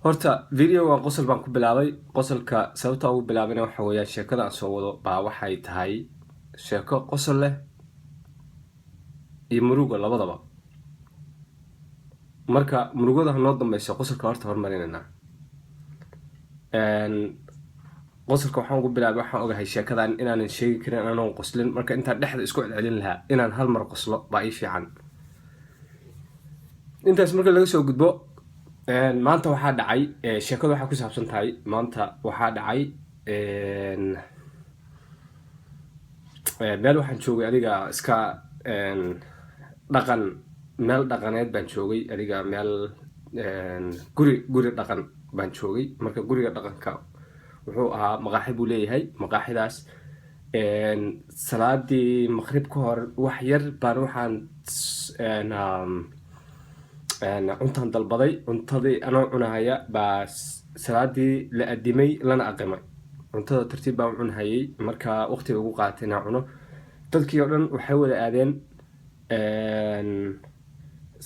Horta videoga qosol baan ku bilaabay. Qosolka sababta ugu bilaabana waxa weeyaan, sheekada aan soo wado baa waxay tahay sheeko qosol leh iyo murugo labadaba. Marka murugada ha noo dambeyso, qosolka horta hormarinaynaa. Qosolka waxaan ugu bilaabay, waxaan ogahay sheekadan inaanan sheegi karin anaan qoslin. Marka intaan dhexda isku celcelin lahaa, inaan hal mar qoslo baa ii fiican. Intaas marka laga soo gudbo, maanta waxaa dhacay, sheekadu waxaa ku saabsan tahay, maanta waxaa dhacay, meel waxaan joogay adiga iska dhaqan, meel dhaqaneed baan joogay, adiga meel guri dhaqan baan joogay. Marka guriga dhaqanka wuxuu ahaa maqaaxi buu leeyahay. Maqaaxidaas salaadii maqrib ka hor wax yar baan waxaan cuntaan dalbaday. Cuntadii anoo cunahaya baa salaadii la adimay lana aqimay. Cuntada tartiib baan u cunahayay. Marka waqtiga ugu qaatay inaan cuno, dadkii oo dhan waxay wada aadeen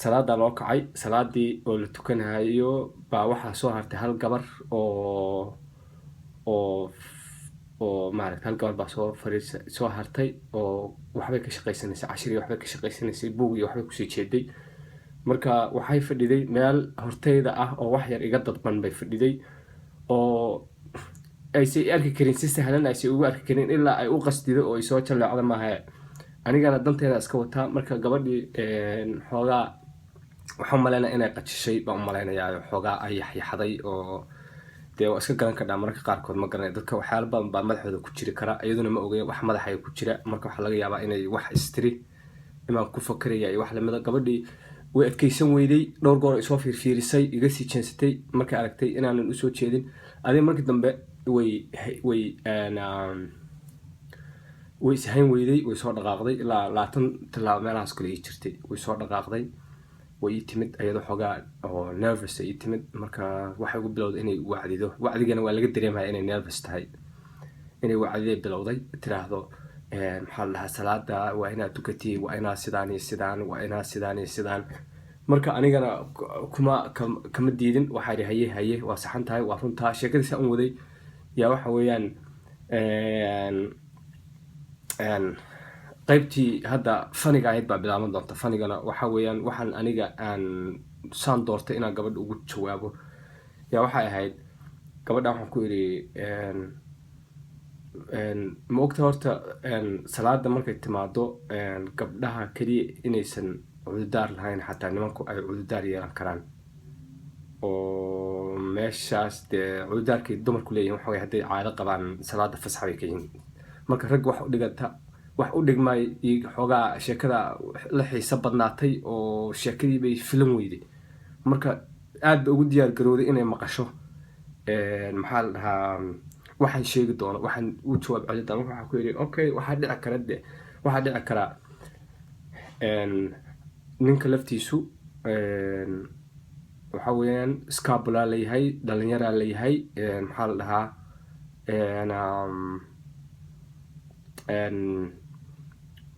salaada loo kacay. Salaadii oo la tukanayo baa waxaa soo hartay hal gabar oo maaragta, hal gabar baa soo fariisa, soo hartay oo waxbay ka shaqaysanaysay, cashiri waxbay ka shaqaysanaysay, buug iyo waxbay kusii jeeday. Marka waxay fadhiday meel horteyda ah oo wax yar iga dadban bay fadhiday, oo aysay arki karin, si sahlan aysay ugu arki karin ilaa ay u qasdido oo ay soo jaleecda maaha. Anigana danteeda iska wataa. Marka gabadhii xoogaa waxaan umaleynaya inay qajishay baan umalaynayaa, xoogaa ay yaxyaxday, oo dee waa iska garan kadhaa mararka qaarkood. Ma garanay, dadka waxyaala badan baa madaxooda ku jiri kara, iyaduna ma ogaya wax madaxay ku jira. Marka waxaa laga yaabaa inay wax istiri imaan ku fakaraya iyo wax lamida. Gabadhii way adkeysan weyday, dhowr goor ay soo fiirfiirisay, iga sii jeensatay markay aragtay inaanan usoo jeedin. Adiga markii dambe way ishayn weyday, way soo dhaqaaqday. Ilaa 20 tallaabo meelahaas kale ii jirtay, way soo dhaqaaqday, way ii timid iyadoo xoogaa oo nervous ay ii timid. Marka waxay ugu bilowday inay wacdido. Wacdigana waa laga dareemaya inay nervous tahay. Inay wacdiday bilowday, tiraahdo, maxaa la dhahaa, salaada waa inaad tukatid, waa inaad sidaan iyo sidaan, waa inaad sidaan iyo sidaan. Marka anigana kuma kama diidin. Waxaa idhi, "Haye, haye, waa saxan tahay, waa runtaa." Sheekadiisa un waday yaa waxa weeyaan, qaybtii hadda funny-ga ahayd baa bilaaban doonta. Funny-gana waxa weeyaan, waxaan aniga aan saan doortay inaan gabadha ugu jawaabo yaa waxay ahayd, gabadha waxaan ku idhi, "Ma ogta horta salaada markay timaado gabdhaha keliya inaysan cududaar lahayn, xataa nimanku ay cududaar yeelan karaan?" Oo meeshaas dee cududaarkay dumarku leeyihin waxa wey, hadday caado qabaan salaada fasax bay ka yihiin. Marka rag wax u dhiganta, wax u dhigmay. Xoogaa sheekada la xiiso badnaatay oo sheekadii bay filan weyday. Marka aad bay ugu diyaar garowday inay maqasho, maxaa la dhahaa, waxaan sheegi doono, waxaan u jawaab celi doono. Waxaa ku yidhi, "Okay, waxaa dhici kara de, waxaa dhici karaa ninka laftiisu waxa weeyaan scabula leeyahay, dhalinyaraa leeyahay, maxaa la dhahaa,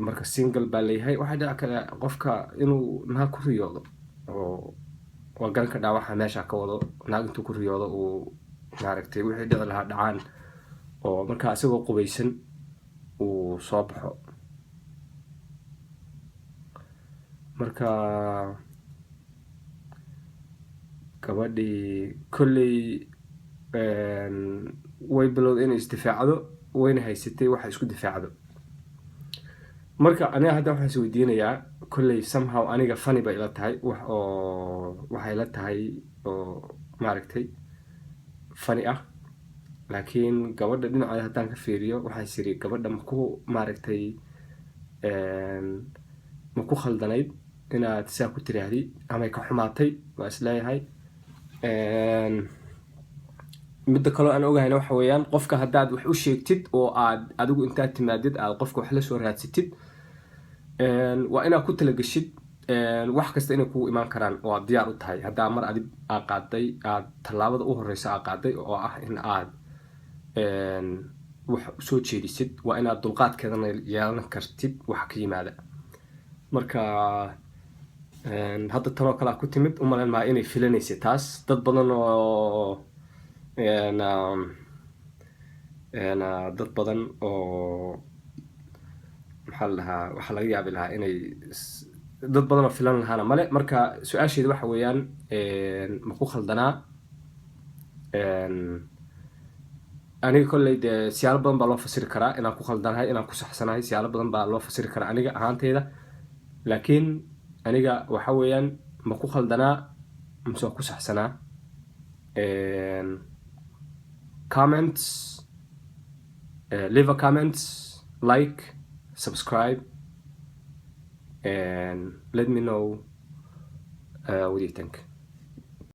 marka single baa leeyahay. Waxaa dhici kara qofka inuu naag ku riyoodo, oo waa garan kadhaa waxa meesha ka wado. Naag intuu ku riyoodo uu maaragtay wixii dhici lahaa dhacaan, oo markaa isagoo qubaysan uu soo baxo." Marka gabadhii kolley way bilowday inay isdifaacdo, wayna haysatay waxa isku difaacdo. Marka aniga hadda waxaan is weydiinayaa, kolley somehow aniga funny bay ila tahay, wax oo waxay la tahay oo maaragtay funny ah. Laakiin gabadha dhinaceeda haddaan ka fiiriyo, waxaa is yiri, gabadha maku maaragtay ma ku khaldanayd inaad sidaa ku tiraahdi amay ka xumaatay? Waa is leeyahay. Midda kaloo aan ogahayna waxa weeyaan, qofka haddaad wax u sheegtid oo aad adigu intaad timaadid aad qofka wax la soo raadsatid, waa inaad ku talageshid wax kasta inay kugu imaan karaan oo aad diyaar u tahay. Haddaa mar adig aa qaaday, aad tallaabada u horeysa aa qaaday oo ah in aad wax usoo jeedisid, waa inaad dulqaadkeedana yeelan kartid waxa ka yimaada. Marka hadda tanoo kale a ku timid, umalayn maa inay filanaysay taas. Dad badan oo dad badan oo, maxaa la dhahaa, waxaa laga yaabi lahaa inay dad badan oo filan lahaana male. Marka su-aasheeda waxa weeyaan, ma ku khaldanaa? Aniga kolley dee siyaalo badan baa loo fasiri karaa inaan ku khaldanahay, inaan ku saxsanahay. Siyaalo badan baa loo fasiri karaa aniga ahaanteyda, laakiin aniga waxa weeyaan, ma ku khaldanaa mise waa ku saxsanaa? Comments, leave a comments, like, subscribe and let me know what you think.